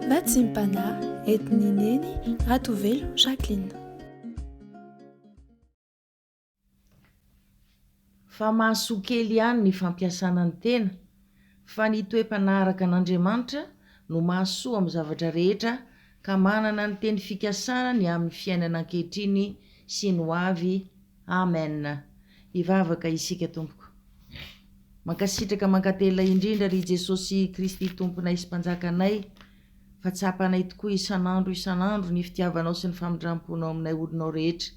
Vatsim-panahy entin'i Neny Ratovelo Jacqueline. Fa mahasoa kely ihany ny fampiasana ny tena, fa ny toe-panahy araka an'Andriamanitra no mahasoa amin'ny zavatra rehetra ka manana ny teny fikasana ny amin'ny fiainana ankehitriny sy ny ho avy. Amen. Hivavaka isika tompoko. Mankasitraka mankatelina indrindra ry Jesosy Kristy Tomponay sy Mpanjakanay fa tsapanay tokoa isan'andro isan'andro ny fitiavanao sy ny famindramponao aminay olonao rehetra.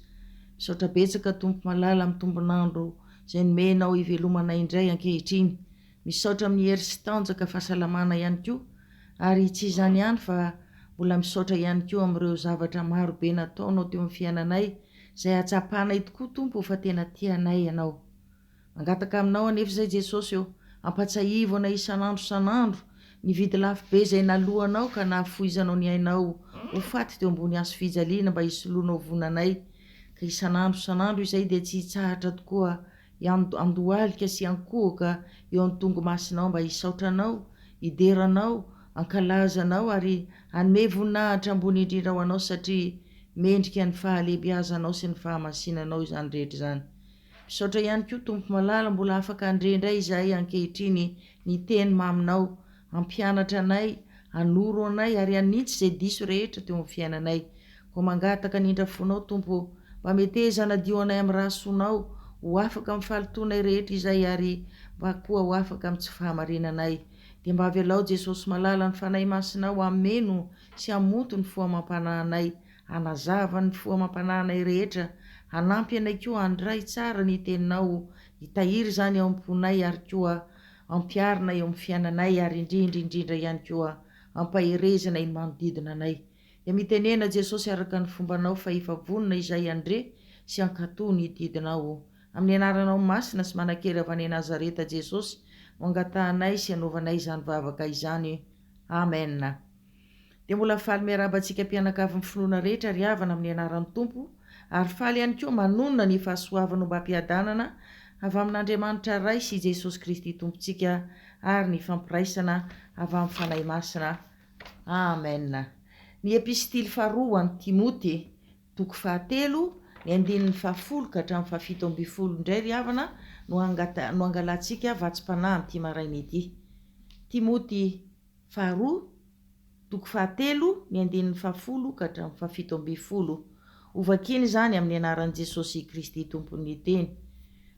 Misaotra betsaka Tompo malala amin'ny tombon'andro izay nomenao hivelomanay indray ankehitriny. Misaotra amin'ny hery sy tanjaka fahasalamana ihany koa ary tsy izany ihany fa mbola misaotra ihany koa amin'ireo zavatra maro be nataonao teo amin'ny fiainanay izay ahatsapanay tokoa Tompo fa tena tia anay Ianao. Mangataka aminao anefa izay Jesosy ô, ampatsahivo anay isan'andro isan'andro ny vidy lafo be izay naloanao ka nahafoizanao ny ainao ho faty teo ambony hazo fijaliana mba hisoloanao vono anay ka isan'andro isan'andro izay dia tsy hitsahatra tokoa handohalika sy hankohoka eo an-tongomasinao mba hisaotra anao, hidera anao, hankalaza anao ary hanome voninahitra ambony indrindra ho anao satria mendrika ny fahalehibiazanao sy ny fahamasinanao izany rehetra izany. Misaotra ihany koa Tompo malala mbola afaka handre indray izahay ankehitriny ny teny maminao, hampianatra anay, hanoro anay ary hanitsy izay diso rehetra teo amin'ny fiainanay. Koa mangataka ny indrafonao Tompo ô, mba meteza hanadio anay amin'ny rà soanao, ho afaka amin'ny fahalotoanay rehetra izahay ary mba koa ho afaka amin'ny tsy fahamarinanay. Dia mba avelao Jesosy malala ny Fanahy Masinao hameno sy hamonto ny fo amam-panahinay Hanazava ny fo amam-panahinay rehetra, hanampy anay koa handray tsara ny Teninao, hitahiry izany ao am-ponay ary koa ampiharina eo amin'ny fiainanay ary indrindra indrindra ihany koa ampaherezina ny manodidina anay. Dia mitenena Jesosy araka ny fombanao fa efa vonona izahay handre sy hankatò ny didinao. Amin'ny anaranao masina sy manan-kery avy any Nazareta Jesosy no angatahanay sy anaovanay izany vavaka izany. Amen. Dia mbola faly miarahaba antsika mpianakavin'ny finoana rehetra ry havana amin'ny anaran'ny Tompo ary faly ihany koa manonona ny fahasoavana ombam-piadanana avy amin'Andriamanitra Ray sy Jesosy Kristy Tompontsika ary ny fampiraisana avy amin'ny Fanahy Masina. Amen. Ny Epistily faharoa ho an'i Timoty, toko fahatelo, ny andininy fahafolo ka hatramin'ny fahafito ambinifolo indray ry havana no hangata no hangalantsika vatsim-panahy amin'ity maraina ity. Timoty Faharoa, toko fahatelo, ny andininy fahafolo ka hatramin'ny fahafito ambinifolo. Hovakina izany amin'ny anaran'i Jesosy Kristy Tompon'ny Teny.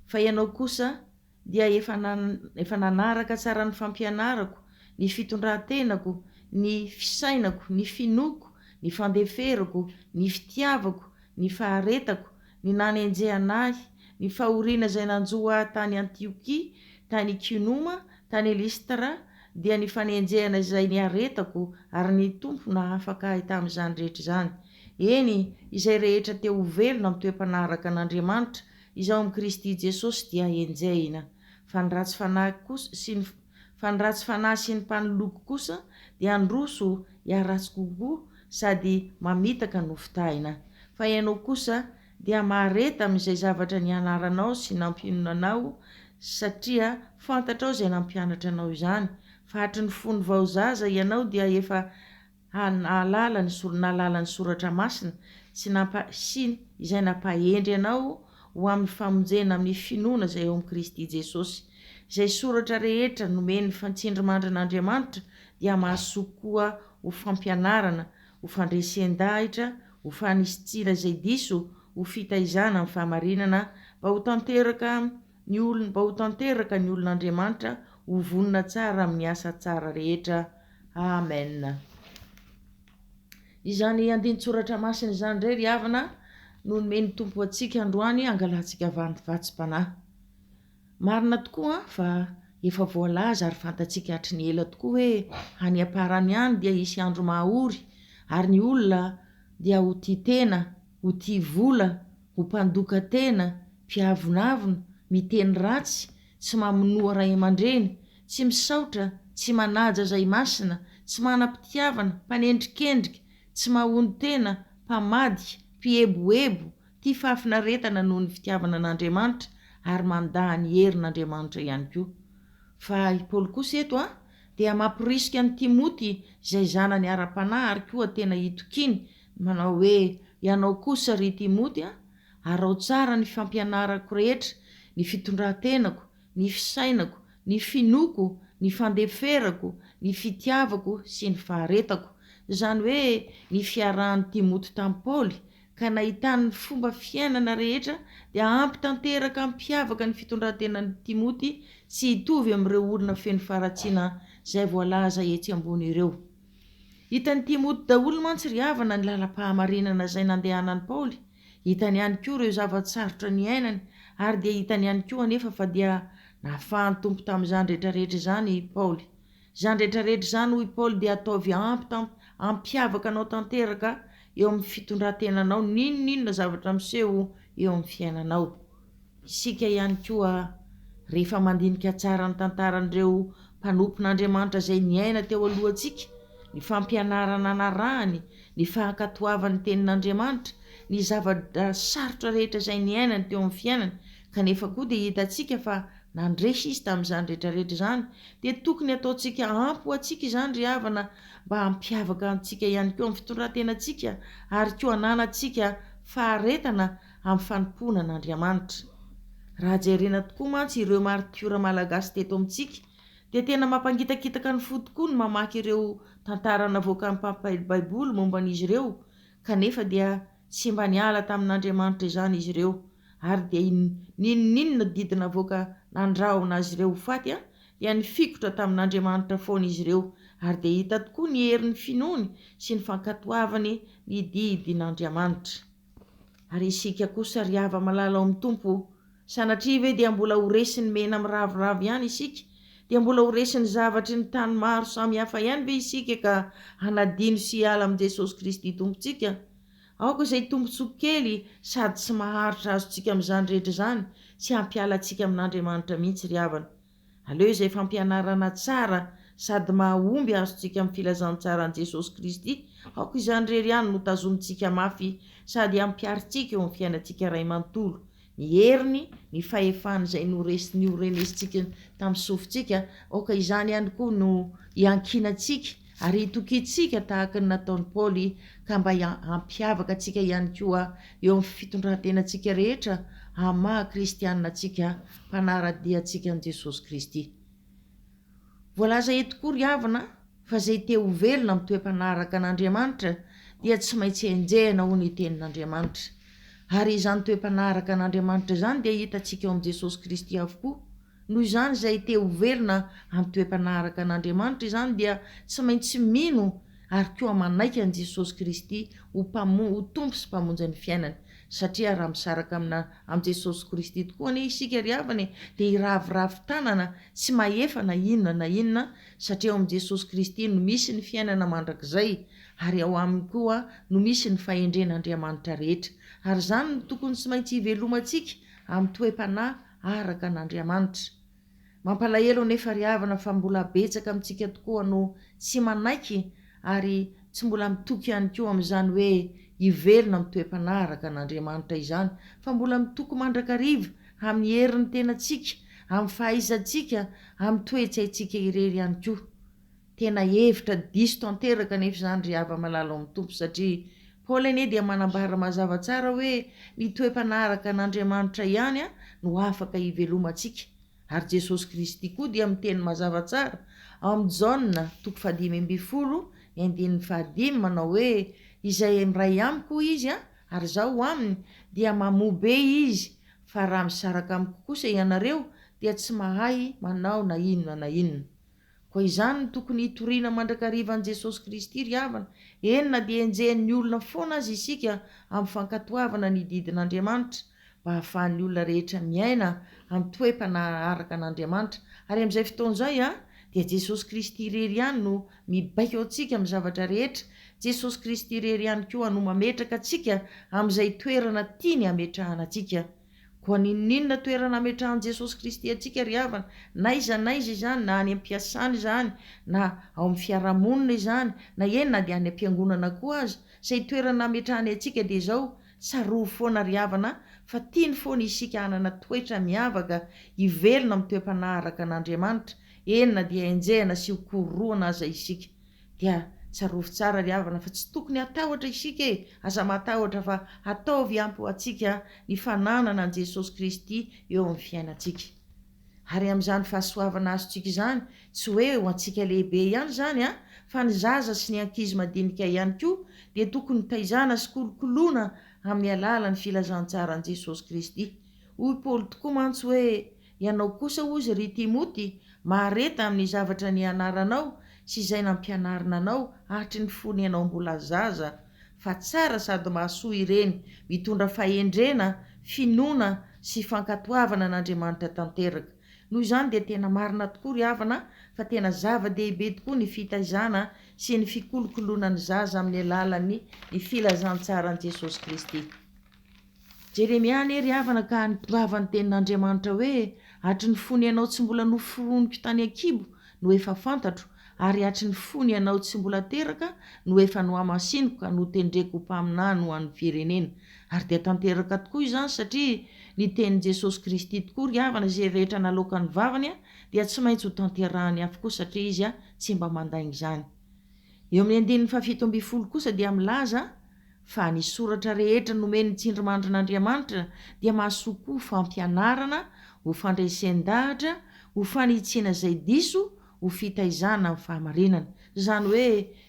Fa ianao kosa dia efa efa nanaraka tsara ny fampianarako, ny fitondran-tenako, ny fisainako, ny finoako, ny fandeferako, ny fitiavako, ny faharetako, ny nanenjehana ahy, ny fahoriana izay nanjo ahy tany Antiokia, tany Ikonoma, tany Lystra, dia ny fanenjehana izay niaretako, ary ny Tompo nahafaka ahy tamin'izany rehetra izany. Eny, izay rehetra te ho velona amin'ny toe-panahy araka an'Andriamanitra, izao amin'i Kristy Jesosy dia henjehina. Fa ny ratsy fanahy kosa sy ny fa ny ratsy fanahy sy ny mpanoloky kosa dia handroso hiharatsy kokoa sady mamitaka no fitahina. Fa ianao kosa dia mahareta amin'izay zavatra nianaranao sy nampionona anao satria fantatrao izay nampianatra anao izany, fa hatry ny fony vao zaza ianao dia efa nahalala ny nahalala ny soratra masina sy nampa sy izay nampahendry anao ho amin'ny famonjena amin'ny finoana izay ao amin'i Kristy Jesosy. Izay soratra rehetra nomen'ny fantsindrimandrin'Andriamanitra dia mahasoa koa ho fampianarana, ho fandresen-dahitra, ho fanisitsiana izay diso, ho fitaizana amin'ny fahamarinana, mba ho tanteraka ny olon mba ho tanteraka ny olon'Andriamanitra, ho vonona tsara amin'ny asa tsara rehetra. Amen. Izany andinin-tsoratra masina izany indray ry havana no nomen'ny Tompo antsika androany hangalantsika vatsim-panahy. Marina tokoa fa efa voalaza ary fantatsika hatry ny ela tokoa hoe any am-parany any dia hisy andro mahaory ary ny olona dia ho tia tena, ho tia vola, ho mpandoka tena, mpiavonavona, miteny ratsy, tsy mamonoa ray aman-dreny, tsy misaotra, tsy manaja izay masina, tsy manam-pitiavana, mpanendrikendrika, tsy mahonon-tena, mpamadika, mpieboebo, tia fahafinaretana noho ny fitiavana an'Andriamanitra ary mandà ny herin'Andriamanitra ihany koa. Fa i Paoly kosa eto an, dia mamporisika an'i Timoty izay zanany ara-panahy ary koa tena itokiany, manao hoe, Ianao kosa, ry Timoty a, araho tsara ny fampianarako rehetra, ny fitondran-tenako, ny fisainako, ny finoako, ny fandeferako, ny fitiavako sy ny faharetako. Izany hoe ny fiarahan'i Timoty tamin'i Paoly ka nahitany ny fomba fiainana rehetra dia ampy tanteraka hampiavaka ny fitondran-tenan'i Timoty tsy hitovy amin'ireo olona feno faharatsiana izay voalaza etsy ambony ireo. Hitan'i Timoty daholo mantsy ry havana ny lalam-pahamarinana izay nandehanan'i Paoly, hitany ihany koa ireo zava-tsarotra niainany ary dia hitany ihany koa anefa fa dia nahafahan'ny Tompo tamin'izany rehetrarehetra izany i Paoly. Izany rehetrarehetra izany hoy Paoly dia ataovy ampy hampiavaka anao tanteraka eo amin'ny fitondran-tenanao n'inon'inona zavatra miseho eo amin'ny fiainanao. Isika ihany koa, rehefa mandinika tsara ny tantaran'ireo mpanompon'Andriamanitra izay niaina teo alohantsika, ny fampianarana narahany, ny fankatoavany ny Tenin'Andriamanitra, ny zavatra sarotra rehetra izay niainany teo amin'ny fiainany, kanefa koa dia hitantsika fa nandresy izy tamin'izany rehetra rehetra izany, dia tokony hataontsika ampy ho antsika izany ry havana mba hampiavaka antsika ihany koa amin'ny fitondran-tenantsika ary koa hananantsika faharetana amin'ny fanompoana an'Andriamanitra. Raha jerena tokoa mantsy ireo maritiora malagasy teto amintsika dia tena mampangitakitaka ny fo tokoa ny mamaky ireo tantara navoakan'ny mpahay Baiboly momba an'izy ireo kanefa dia tsy mba niala tamin'Andriamanitra izany izy ireo ary dia n'inon'inona didy navoaka nandrahona azy ireo ho faty dia nifikitra tamin'Andriamanitra foana izy ireo ary dia hita tokoa ny herin'ny finoany sy ny fankatoavany ny didin'Andriamanitra. Ary isika kosa ry hava-malala ao amin'ny Tompo, sanatria ve dia mbola ho resin'ny mena miraviravy ihany isika? Dia mbola ho resin'ny zavatry ny tany maro samihafa ihany ve isika ka hanadino sy hiala amin'i Jesosy Kristy Tompontsika? Aoka izay tombontsoa kely sady tsy maharitra azontsika amin'izany rehetra izany tsy hampiala antsika amin'Andriamanitra mihitsy ry havana. Aleo izay fampianarana tsara sady mahomby azontsika amin'ny filazantsaran'i Jesosy Kristy, aoka izany irery ihany no tazomintsika mafy sady ampiharintsika eo amin'ny fiainantsika iray manontolo. Ny heriny, ny fahefany izay norenesintsika tamin'ny sofintsika, aoka izany ihany koa no iankinantsika ary itokiantsika tahaka ny nataon'i Paoly ka mba hampiavaka antsika ihany koa eo amin'ny fitondran-tenantsika rehetra amin'ny maha kristianina antsika mpanara-dia antsika an'i Jesosy Kristy. Voalaza eto koa ry havana fa izay te ho velona amin'ny toe-panaraka an'Andriamanitra dia tsy maintsy enjehina hoy ny tenin'Andriamanitra. Ary izany toe-panaraka an'Andriamanitra izany dia hitantsika ao amin'i Jesosy Kristy avokoa. Noho izany izay te ho velona amin'ny toe-panahy araka an'Andriamanitra izany dia tsy maintsy mino ary koa manaiky an'i Jesosy Kristy ho Mpamo ho Tompo sy Mpamonjy ny fiainany. Satria raha misaraka amina amin'i Jesosy Kristy tokoa anie isika ry havana e, dia hiraviravy tanana tsy mahefa na inona na inona satria ao amin'i Jesosy Kristy no misy ny fiainana mandrakizay ary ao aminy koa no misy ny fahendren'Andriamanitra rehetra. Ary izany no tokony tsy maintsy hivelomantsika amin'ny toe-panahy araka an'Andriamanitra. Mampalahelo anefa ry havana fa mbola betsaka amintsika tokoa no tsy manaiky ary tsy mbola mitoky ihany koa amin'izany hoe hivelona amin'ny toe-panahy araka an'Andriamanitra izany fa mbola mitoky mandrakariva amin'ny herin'ny tenantsika, amin'ny fahaizantsika, amin'ny toe-tsaintsika irery ihany koa. Tena hevitra diso tanteraka anefa izany ry hava-malala ao amin'ny Tompo satria Paoly anie dia manambara mazava tsara hoe ny toe-panahy araka an'Andriamanitra ihany no afaka hivelomantsika ary Jesosy Kristy koa dia miteny mazava tsara ao amin'ny Jaona toko fahadimy ambin'ny folo ny andininy fahadimy manao hoe izay miray amiko hoy izy ary izaho aminy dia mamoa be izy fa raha misaraka amiko kosa ianareo dia tsy mahay manao na inona na inona. Koa izany no tokony hitoriana mandrakariva an'i Jesosy Kristy ry havana, eny na dia enjehin'ny olona foana aza isika amin'ny fankatoavana ny didin'Andriamanitra, mba hahafahan'ny olona rehetra miaina amin'ny toe-panahy araka an'Andriamanitra. Ary amin'izay fotoana izay dia Jesosy Kristy irery ihany no mibaiko antsika amin'ny zavatra rehetra, Jesosy Kristy irery ihany koa no mametraka antsika amin'izay toerana tiany hametrahana antsika. Koa n'inon'inona toerana ametrahan'i Jesosy Kristy antsika ry havana, n'aiza n'aiza izany, na any am-piasana izany, na ao amin'ny fiarahamonina izany, na eny na dia any am-piangonana koa aza, izay toerana ametrahany antsika dia izao, tsarovy foana ry havana fa tiany foana isika hanana toetra miavaka, hivelona amin'ny toe-panahy araka an'Andriamanitra. Eny na dia enjehina sy hokororohana aza isika. Dia tsarovy tsara ry havana fa tsy tokony hatahotra isika e! Aza matahotra fa ataovy ampy ho antsika ny fananana an'i Jesosy Kristy eo amin'ny fiainantsika. Ary amin'izany fahasoavana azontsika izany, tsy hoe ho antsika lehibe ihany izany an, fa ny zaza sy ny ankizy madinika ihany koa dia tokony taizana sy kolokoloina amin'ny alalan'ny filazantsaran'i Jesosy Kristy. Hoy Paoly tokoa mantsy hoe, Ianao kosa, hozy ry Timoty, mahareta amin'ny zavatra nianaranao sy izay nampianarina anao hatry ny fony ianao mbola zaza, fa tsara sady mahasoa ireny, mitondra fahendrena, finoana sy fankatoavana an'Andriamanitra tanteraka. Noho izany dia tena marina tokoa ry havana fa tena zava-dehibe tokoa ny fitaizana sy ny fikolokoloana ny zaza amin'ny alalan'ny ny filazantsaran'i Jesosy Kristy. Jeremia anie ry havana ka nitongava ny tenin'Andriamanitra hoe, Hatry ny fony ianao tsy mbola noforoniko tany an-kibo no efa fantatro, ary hatry ny fony ianao tsy mbola teraka no efa nohamasiniko ka notendreko ho mpaminany ho an'ny firenena. Ary dia tanteraka tokoa izany satria ny tenin'i Jesosy Kristy tokoa ry havana izay rehetra naloakan'ny vavany dia tsy maintsy ho tanterahany avokoa satria Izy tsy mba mandainga izany. Eo amin'ny andininy fahafito ambinifolo kosa dia milaza fa ny soratra rehetra nomen'ny tsindrimandrin'Andriamanitra dia mahasoa koa ho fampianarana, ho fandresen-dahatra, ho fanitsiana izay diso, ho fitaizana amin'ny fahamarinana. Izany hoe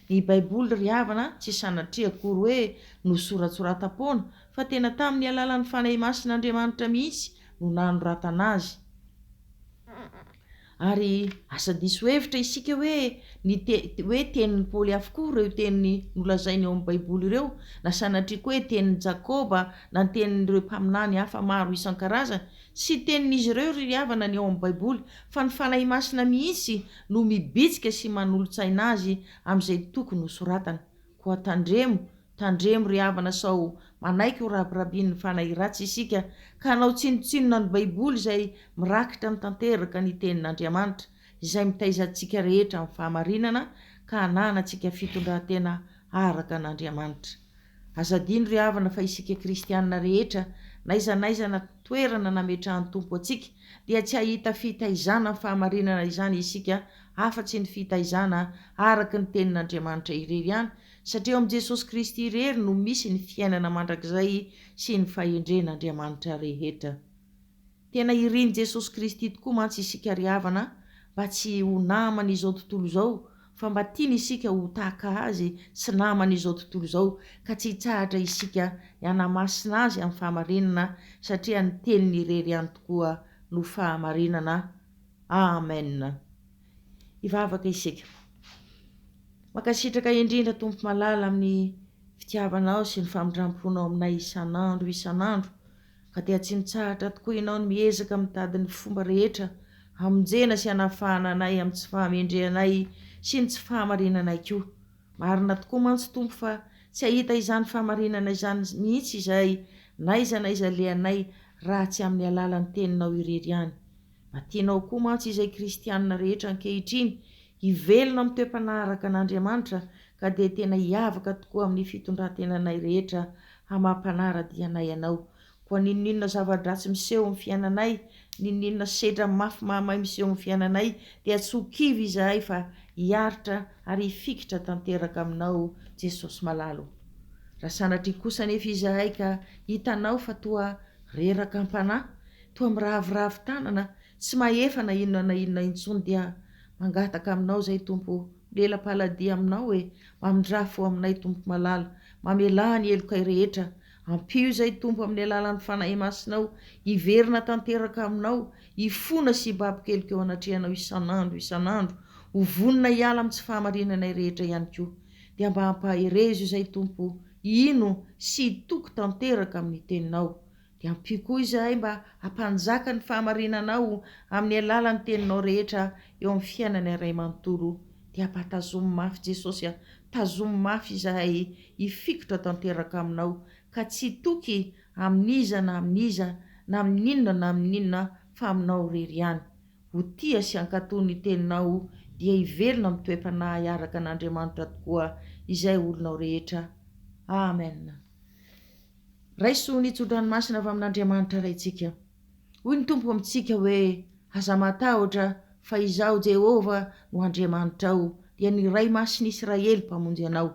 ny Baiboly ry havana tsy sanatria akory hoe nosoratsoratam-poana fa tena tamin'ny alalan'ny Fanahy Masin'Andriamanitra mihitsy no nanoratana azy. Ary asa diso hevitra isika hoe ny te hoe tenin'i Paoly avokoa ireo teny nolazainy ao amin'ny Baiboly ireo, na sanatria koa hoe tenin'i Jakoba na ny tenin'ireo mpaminany hafa maro isan-karazany. Tsy tenin'izy ireo ry havana ny ao amin'ny Baiboly, fa ny Fanahy Masina mihitsy no mibitsika sy manolo-tsaina azy amin'izay tokony hosoratana. Koa tandremo, tandremo ry havana sao manaiky ho rabirabian'ny fanahy ratsy isika ka hanao tsinontsinona ny Baiboly izay mirakitra ny tanteraka ny Tenin'Andriamanitra, izay mitaiza antsika rehetra amin'ny fahamarinana ka hananantsika fitondrantena araka an'Andriamanitra. Aza adino ry havana fa isika kristiana rehetra n'aiza n'aiza na toerana nametrahan'ny Tompo antsika dia tsy hahita fitaizana amin'ny fahamarinana izany isika afa-tsy ny fitaizana araka ny Tenin'Andriamanitra irery ihany satria ao amin'i Jesosy Kristy irery no misy ny fiainana mandrakizay sy ny fahendren'Andriamanitra rehetra. Tena irin'i Jesosy Kristy tokoa mantsy isika ry havana mba tsy ho naman'izao tontolo izao fa mba tiany isika ho tahaka Azy sy naman'izao tontolo izao ka tsy hitsahatra isika ny hanamasina Azy amin'ny fahamarinana satria ny Teniny irery ihany tokoa no fahamarinana. Amen. Hivavaka isika. Mankasitraka indrindra Tompo malala amin'ny fitiavanao sy ny famindramponao aminay isan'andro isan'andro. Ka dia tsy mitsahatra tokoa Ianao ny miezaka mitady ny fomba rehetra hamonjena sy hanafahana anay amin'ny tsy fahamendrehanay sy ny tsy fahamarinanay koa. Marina tokoa mantsy Tompo fa tsy hahita izany fahamarinana izany mihitsy izahay n'aiza n'aiza alehanay raha tsy amin'ny alalan'ny Teninao irery ihany. Mba tianao koa mantsy izay kristianina rehetra ankehitriny hivelona amin'ny toe-panahy araka an'Andriamanitra ka dia tena hiavaka tokoa amin'ny fitondran-tenanay rehetra hamampanara-dia anay Ianao. Koa n'inon'inona zava-dratsy miseho amin'ny fiainanay, n'inon'inona sedra mafy mahamay miseho amin'ny fiainanay, dia tsy ho kivy izahay fa hiaritra ary hifikitra tanteraka Aminao, Jesosy malala o. Raha sanatria kosa anefa izahay ka hitanao fa toa reraka am-panahy, toa miraviravy tanana, tsy mahefa na inona na inona intsony dia mangataka Aminao izay Tompo o, milela-paladia Aminao e, mamindrà fo aminay Tompo malala, mamelà ny helokay rehetra, ampio izay Tompo amin'ny alalan'ny Fanahy Masinao hiverina tanteraka Aminao, hifona sy hibaby keloka eo anatrehanao isan'andro isan'andro, ho vonona hiala amin'ny tsy fahamarinanay rehetra ihany koa. Dia mba ampaherezo izay Tompo hino sy hitoky tanteraka amin'ny Teninao. Dia ampio koa izahay mba hampanjaka ny fahamarinanao amin'ny alalan'ny teninao rehetra eo amin'ny fiainanay Ray manontolo. Dia mba tazomy mafy Jesosy a, tazomy mafy izahay hifikitra tanteraka aminao ka tsy hitoky amin'iza na amin'iza na amin'inona na amin'inona fa aminao irery ihany. Ho tia sy hankatò ny teninao dia hivelona amin'ny toe-panahy araka an'Andriamanitra tokoa izay olonao rehetra. Amen. Raiso ny tso-dranomasina avy amin'Andriamanitra Raintsika. Hoy ny Tompo amintsika hoe, Aza matahotra, Fa Izaho Jehovah no Andriamanitrao, dia ny Iray Masin'i Israely Mpamonjy anao.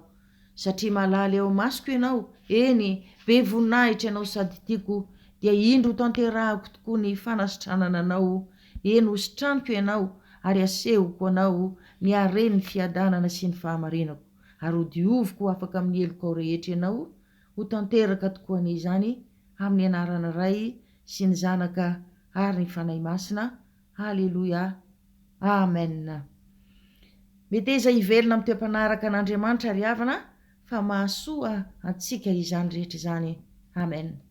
Satria malala eo imasoko ianao, eny, be voninahitra ianao sady tiako, dia indro hotanterahako tokoa ny fanasitranana anao, eny, hositraniko ianao, ary hasehoko anao ny haren'ny fiadanana sy ny fahamarinako, ary hodioviko ho afaka amin'ny helokao rehetra ianao, ho tanteraka tokoa anie izany, amin'ny anaran'ny Ray sy ny Zanaka ary ny Fanahy Masina. Aleloia. Amen. Meteza hivelona amin'ny toe-panaraka an'Andriamanitra ry havana fa mahasoa antsika izany rehetra izany. Amen.